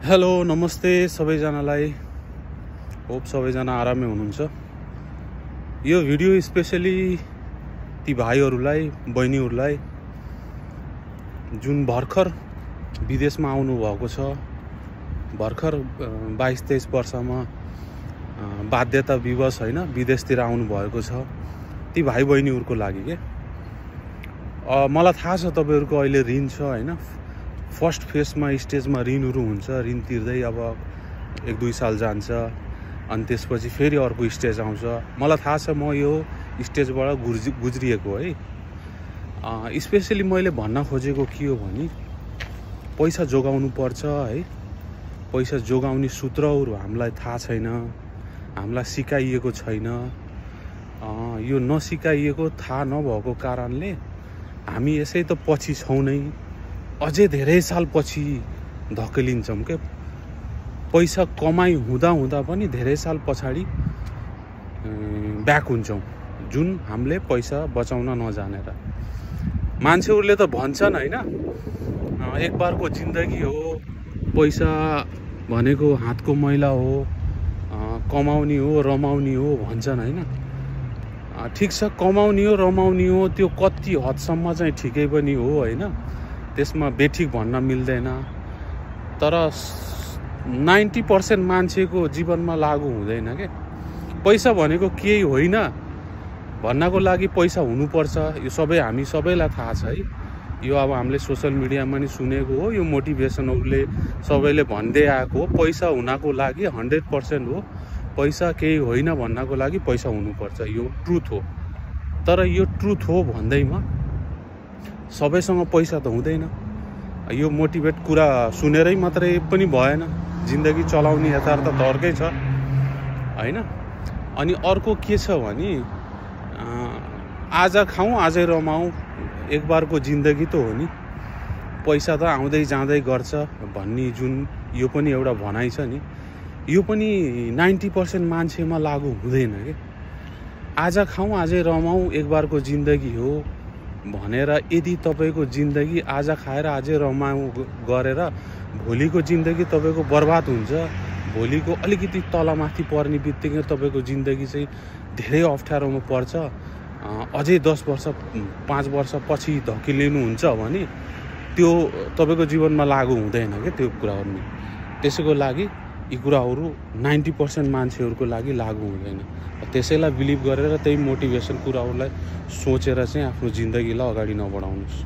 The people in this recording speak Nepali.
हेलो नमस्ते सबैजनालाई। होप सबैजना आरामै हुनुहुन्छ। यो भिडियो स्पेशली ती भाइहरूलाई बहिनीहरूलाई जुन भर्खर विदेशमा आउनु भएको छ, भर्खर 22-23 वर्षमा बाध्यता विवश हैन विदेशतिर आउनु भएको छ, ती भाइ बहिनीहरूको लागि के मलाई थाहा छ तपाईहरुको अहिले ऋण छ हैन। फर्स्ट फेजमा स्टेजमा ऋणहरु हुन्छ, ऋण तिर्दै अब 1-2 साल जान्छ अनि त्यसपछि फेरि अर्को स्टेज आउँछ। मलाई थाहा छ, म यो स्टेजबाट गुज्रिएको है। स्पेशली मैले भन्न खोजेको के हो भने पैसा जोगाउनु पर्छ है। पैसा जोगाउने सूत्रहरु हामीलाई थाहा छैन, हामीलाई सिकाइएको छैन। यो नसिकाइएको थाहा नभएको कारणले हामी यसै त पछि छौं नै, अझै धेरै साल पछि धकेलिन्छौं के। पैसा कमाई हुँदा हुँदा पनि धेरै साल पछाडी ब्याक हुन्छौं, जुन हामीले पैसा बचाउन नजानेर। मान्छेहरूले त भन्छन् हैन, एक बारको जिन्दगी हो, पैसा भनेको हातको मैला हो, कमाउने हो रमाउने हो भन्छन् हैन। ठीक छ, कमाउने हो रमाउने हो, त्यो कति हदसम्म चाहिँ ठिकै पनि हो हैन, त्यसमा बेठिक भन्न मिल्दैन। तर 90% मान्छेको जीवनमा लागू हुँदैन के। पैसा भनेको केही होइन भन्नको लागि पैसा हुनुपर्छ, यो सबै हामी सबैलाई थाहा छ है। यो अब हामीले सोशल मिडियामा नि सुनेको हो, यो मोटिभेसनहरुले सबैले भन्दै आएको हो। पैसा हुनको लागि 100% हो, पैसा केही होइन भन्नको लागि पैसा हुनुपर्छ, यो ट्रुथ हो। तर यो ट्रुथ हो भन्दैमा सबैसँग पैसा त हुँदैन। यो मोटिभेट कुरा सुनेरै मात्रै पनि भएन, जिन्दगी चलाउने यथार्थ त अर्कै छ हैन। अनि अर्को के छ भने आज खाऊँ आजै रमाऊँ, एक बारको जिन्दगी त हो नि, पैसा त आउँदै जाँदै गर्छ भन्ने जुन यो पनि एउटा भनाइ छ नि, यो पनि 90% मान्छेमा लागू हुँदैन के। आज खाऊँ आजै रमाऊँ, एक बारको जिन्दगी हो भनेर यदि तपाईको जिन्दगी आज खाएर आजै रमाऊ गरेर भोलिको जिन्दगी तपाईको बर्बाद हुन्छ, भोलिको अलिकति तलमाथि पर्ने बित्तिकै तपाईको जिन्दगी चाहिँ धेरै अप्ठ्यारोमा पर्छ, अझै 10 वर्ष 5 वर्ष पछि धकिलिनुहुन्छ भने त्यो तपाईको जीवनमा लागू हुँदैन के त्यो कुराहरु। त्यसैको लागि यी कुराहरु 90% मान्छेहरुको लागि लागू हुँदैन। त्यसैलाई बिलिभ गरेर त्यही मोटिभेसन कुराहरुलाई सोचेर चाहिँ आफ्नो जिन्दगीलाई अगाडि नबढाउनुस्।